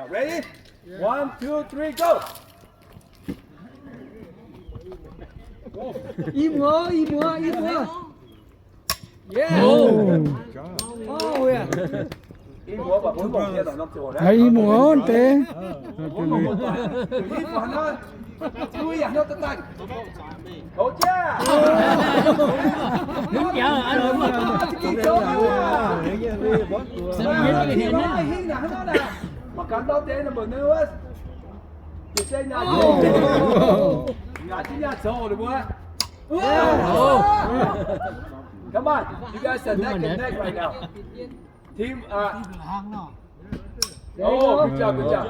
Ready? One, two, three, go! I muoz, i muoz, i muoz. Yeah. Oh, yeah. Ih muoz mbuo mv longc nyei, longc norm ziouc. Ih muoz deix. Come on, you guys are neck and neck right now. Team, uh, oh, good job, good job.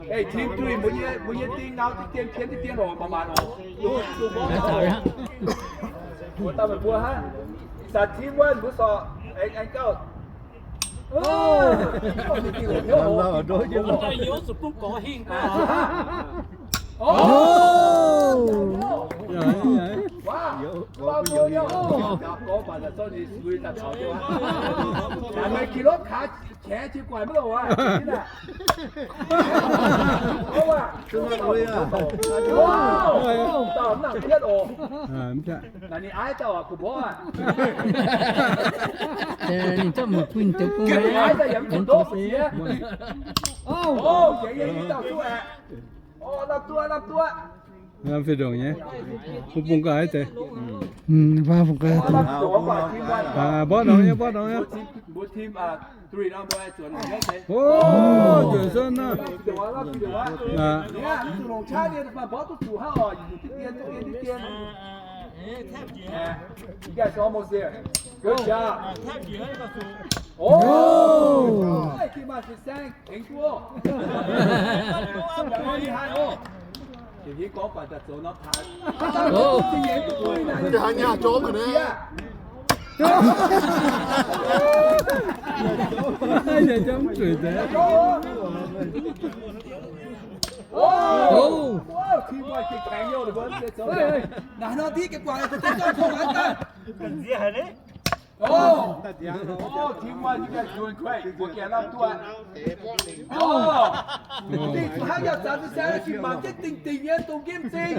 Hey, team three, mbuo nyei, mbuo nyei ding nau diqv dien, dien, dien, dien oc, mangc maanc oc. Mbuo daaih meih mbuo hnangv. Ih zanc team one, mbuo sorc, aengx, aengx gauh. Ninh aiv dauh aqv, gu'nguaaic. Ninh zorqv mv bun deix bun. Lamh fih ndongc nyei. Bun bung gaax deix. Mborqv nongx nyei, mborqv nongx nyei. Mbuo team, ah, three nor, mbuo zuonx nongx nyei, okay. Oh, zuonx suonv nor. Lamh fih ndongc aqv. Yeah, you guys almost there. Good job. Oh! Hey, keep on saying, thank you. Taux ninh haih nyaah zorngv mangc naaiv. Oh, oh, team one, you guys doing great. Mbuo gaengh lamh duqv. Oh, dingh zuqc hnangv yaac zanc se se, mangc jienv dingh dingh nyei dongh nqemh zingh.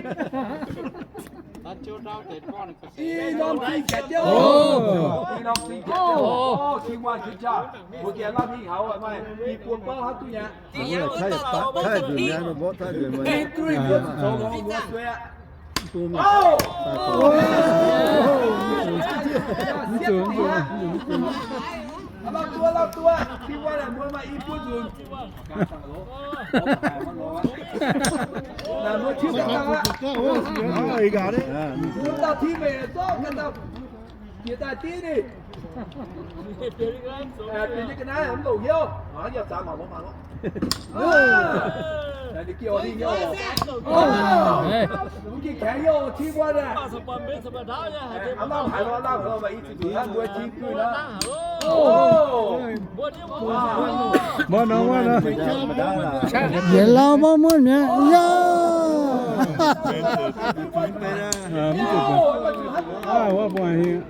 Ih norm zingh jatv jienv. Oh, ih norm zingh jatv jienv. Oh, team one, good job. Mbuo gaengh lamh hingh hauv maaih i buo bouv hnangv duqv nyei. Team three mbuo zuqc zoux longx mbuo sueih aqv. Lamh duqv, lamh duqv. Team one mbuo maaih i buo nzunc. Naaic mbuo tiuv ganh dauh aqv. Mbuo dauh team meih zorqv ganh dauh jiex daaih div ninh. Bieqc nyei ga'naaiv mv longc hnyouv. Mangc yaac zanc mangc mangc mangc. Ninh gengh oix hingh hnyouv. Mv gengh kaengx hnyouv team one aqv. Aav lamh haaix nor lamh haaix nor, maaih i cin zuqc hnangv mbuo team three nor. Mbuo nor, mbuo nor. Yietc lauh maiv muonv mi'aqv. Yaac mv zuqc. Aav, wuov buangh hingh.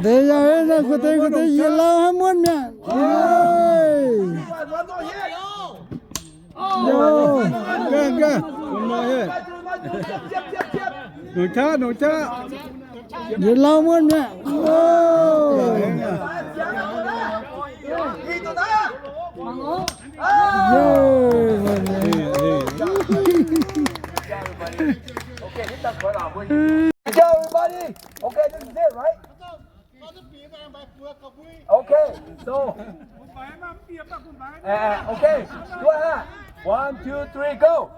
Deix yaac naaiv kuv deix, kuv deix yietc lauh maiv muonv mi'aqv. Yoh, ganh, ganh, nongc qaqv, nongc qaqv. Yietc lauh muonv mi'aqv. Yoh, Everybody, okay, this is it, right? Okay, so, eh, eh, okay, duqv aqv. One, two, three, go.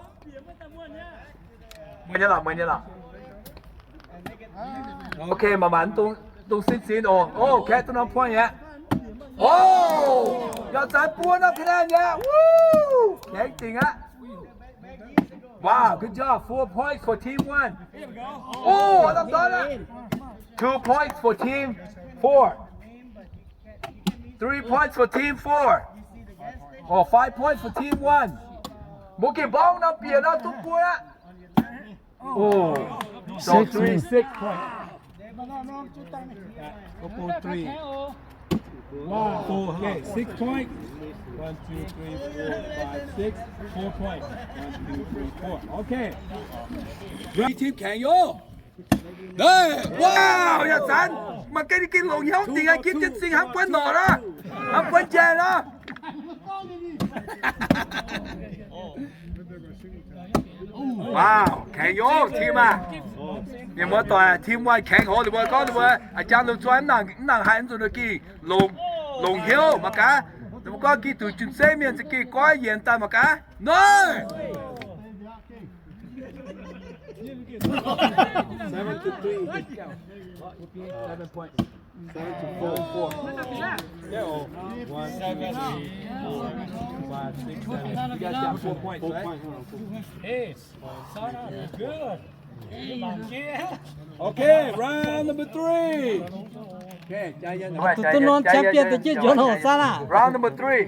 Mueiz nyei lorqc, mueiz nyei lorqc. Okay, mangc mangc dongh, dongh sin sin oc. Oh, kaeqv duqv norm point aqv. Oh, yaac zanc buo normคะแนน aqv. Woo! Laengz zingh aqv. Wow, good job. Four points for team one. Oh, lamh doic aqv. Two points for team four. Three points for team four. Oh, five points for team one. Mbuo gengh mborngv norm bieqc nor duqv buo aqv. Oh, so three, six points. Three. Wow. Four, huh? Okay, six point. One, two, three, four, five, six. Four point. One, two, three, four. Okay. Red team แข็งอยู่. Wow, yaac zanc. Mangc gaax ninh gengh longc hnyouv dingc, gengh jienv zingh hnangv buonv norqc nor. Hnangv buonv njaih nor. Wow, แข็งอยู่ team aac. Mienh muoz doic, team one แข็ง hov, ninh mbuo gorngv ninh mbuo a'jang lungh zuoqv mv nangc, mv nangc haih nzunc nor gengh longc, longc hnyouv mangc gaax. Ninh mbuo gorngv gengh zuqc jun-zeiv mienh za'gengh goiv yienx daaih mangc gaax. Noi! Seven to three. Seven to four. Four. One, two, three, four, five, six, seven. You guys got four points, right? Four points, huh? Four points. Hey, Sarah, good. Okay, round number three. Okay, ใจเย็น Tuh, tuh, norm champion deix jienv nzuonx hoc Sarah. Round number three.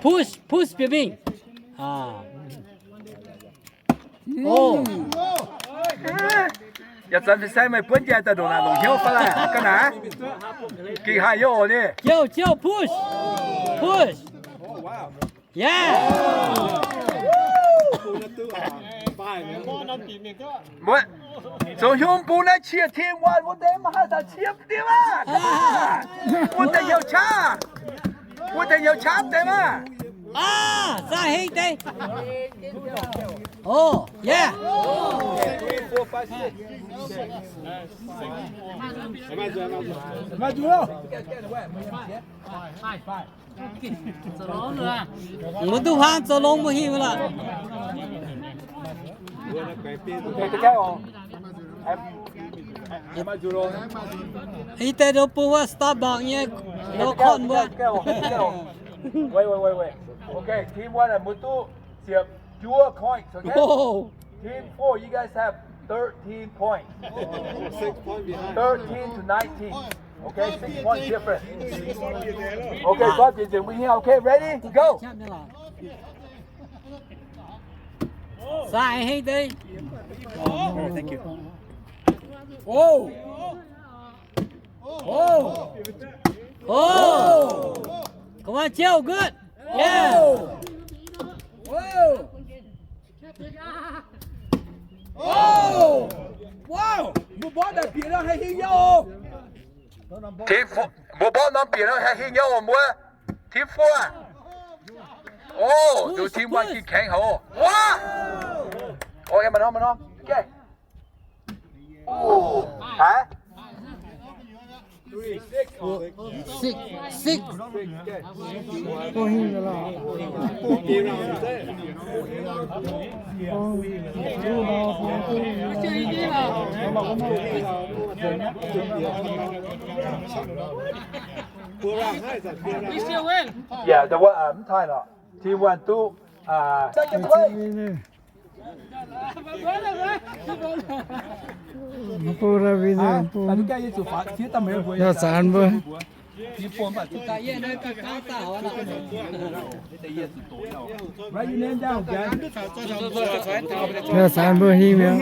Push, push, Bieqc Mingh. Ah. Oh. Yaac zanc fin-saeng meih buonv njaih daaih ndongc naaic longc hnyouv fai laih ga'naaiv. Gengh haih yaac oc ni. Jiouv, jiouv, push. Push. Yeah. Mbuo zoux hnyouv bun naaiv qiex team one wuov deix maiv haih daaih qiex diuv aqv. Wuov deix hnyouv qaqv. Wuov deix hnyouv qaqv deix maah. Aa, za'heng deix. Oh, yeah. Mbuo duqv huaang zoux longx mbuo hingh lorqc. Ih deix ndoqv bung wuov Starbucks nyei ndoqv korn mbuo. Wait, wait, wait, wait. Okay, team one, mbuo duqv ziepc juov points, okay? Whoa. Team four, you guys have thirteen points. Six points behind. Thirteen to nineteen. Okay, six points difference. Okay, so you, we here. Okay, ready? Go. Sai hei dei. Thank you. Oh. Oh. Oh. Come on, Chiu, good. Yeah. Oh. Oh. Wow. Mbuo mborqv naaic bieqc nor haih hingh nyei oc. Team four, mbuo mborqv norm bieqc nor haih hingh nyei oc mbuo. Team four. Oh, duqv team one gengh kaengx haic oc. Wow. Okay, mangc norm, mangc norm. Okay. Haiz? Six, six. Yeah, the one, uh, mv taaih lorqc. Team one duqv, uh, second place. Nyaah zanc mbuo. Write your name down, okay? Nyaah zanc mbuo hingh mi'aqv.